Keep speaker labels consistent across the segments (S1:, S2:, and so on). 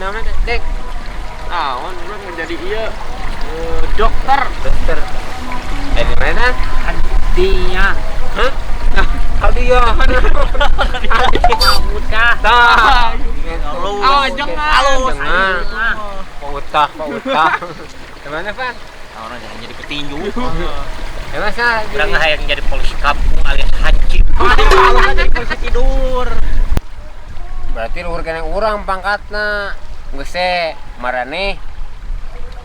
S1: naon Dek?
S2: Naon urang menjadi ieu dokter.
S1: Dokter. Di mana?
S3: Hadiah.
S1: Hah? Hadiah.
S3: Utah.
S1: Tah.
S2: Oh, jangan.
S1: Jangan. Pak Utah. Gimana, Pan?
S3: Orang jangan jadi petinju.
S1: Ya masa
S3: urang hayang jadi polisi kampung alias hancip.
S2: Kalau jadi polisi tidur.
S1: Berarti luhur kena urang pangkatna. Geus se maraneh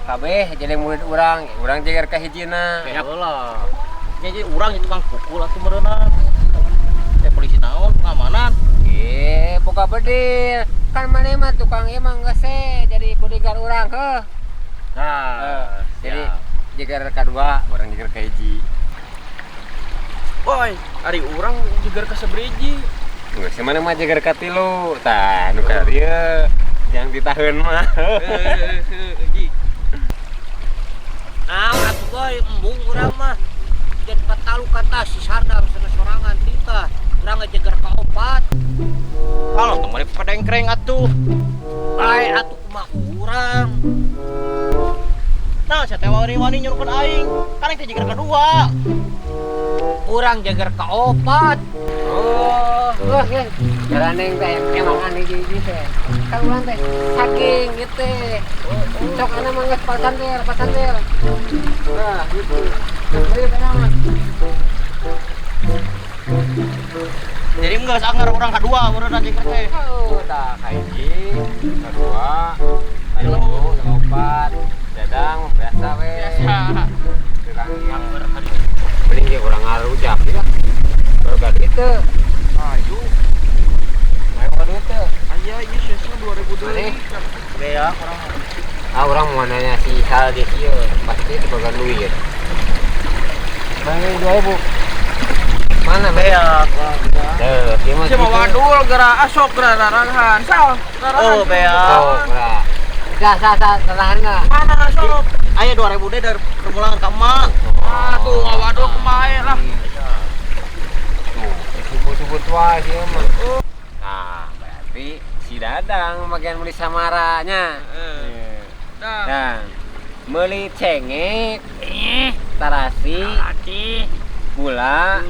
S1: kabeh jadi murid urang, urang jeger ka hijina.
S3: Ya lah. Jadi urang itu tukang pukul atuh meureunna. Teh polisi naon pengamanan.
S1: Boga bedil. Kan maneh mah tukang ieu mah geus se jadi bodyguard urang heuh.
S3: Nah,
S1: jadi jeger kadua, urang jeger ka hiji.
S2: Woi, ari urang jeger ka sabriji.
S1: Geus maneh mah jeger ka tilu. Tah, nu ka dieu jang ditaheun mah.
S2: Heeh,
S3: Nah, atuh boy, embung urang mah. Jadi patalu kata si Sardam sana sorangan titah. Urang ngejeger ka opat.
S2: Kalau tong bari padengkreng atuh.
S3: Bae atuh kumaha urang.
S2: Nah, saya teh wani-wani nyuruhkeun aing. Kan aing teh jeger kadua.
S3: Urang jeger ka opat.
S1: Oh, wah, ya. Jalan teh emang aneh hiji teh. Kan urang teh saking ieu teh. Sok ana mah geus pasanter. Nah, gitu. Beuh kana mah.
S2: Jadi geus anggar urang kadua urang jeger teh.
S1: Oh, tah ka hiji, kadua, tilu, opat. Dadang biasa we.
S2: Biasa.
S1: Tukang mending ge urang ngarujak ieu lah. Baru itu.
S2: Ayo.
S1: Main baru itu.
S2: Aya ieu sesna 2000 deui.
S3: Bea urang.
S1: Ah, urang mau nanya si Sal di ieu, pasti itu boga duit. Mana 2000? Mana
S3: bea?
S1: Teuh, ieu mah.
S2: Si mah wadul geura asok geura rarahan. Sal, rarahan.
S3: Oh, bea.
S1: Oh, geura. Sah, rarahan enggak?
S2: Mana sok?
S3: Aya 2000 deui dari permulaan ka emak.
S2: Ah, tuh ngawadul kumaha lah.
S1: Tuh, disebut-sebut wae ieu mah. Nah, berarti si Dadang bagian meuli samaranya.
S2: Heeh.
S1: Dang. Meuli cengek, tarasi, gula.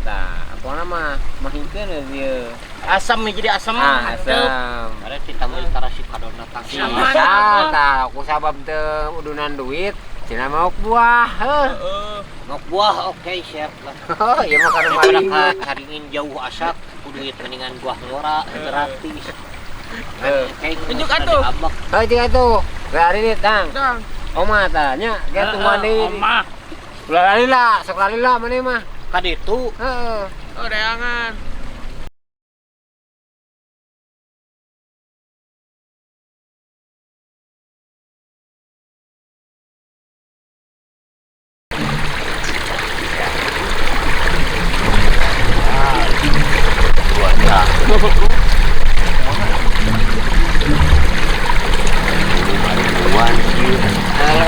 S1: Tah, pokona mah mahikeun ieu.
S3: Asam jadi asam.
S1: Ah, asam.
S3: Ada kita meuli tarasi kadonna tangsi.
S1: Tah, tah, ku sabab teu udunan duit, cenah maok buah, heuh.
S2: Heeh.
S3: Maok buah oke siap lah.
S1: Oh, ieu mah kana maling.
S3: Caringin jauh asak, ku duit mendingan buah ngora gratis.
S2: Tunjuk atuh.
S1: Heuh, jeung atuh. Lari nih, Tang.
S2: Dang.
S1: Oma tanya, ge tungguan deui.
S3: Oma.
S1: Ulah lari lah, sok lari lah maneh mah.
S3: Ka ditu.
S1: Heeh.
S2: Oh, deangan.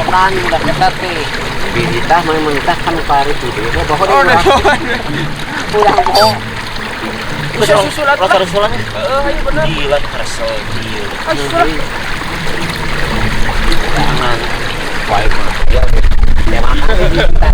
S1: Kan udah ketat nih. Ditah mana mentah kan pari tuh dia. Bahwa
S2: Oh, udah.
S1: Kurang bohong.
S2: Bisa susul atuh.
S3: Rasa susulan.
S2: Heeh, ayo bener.
S3: Gila kesel ieu.
S2: Ayo susul.
S1: Jangan. Baik mah. Ya. Ya makan kita.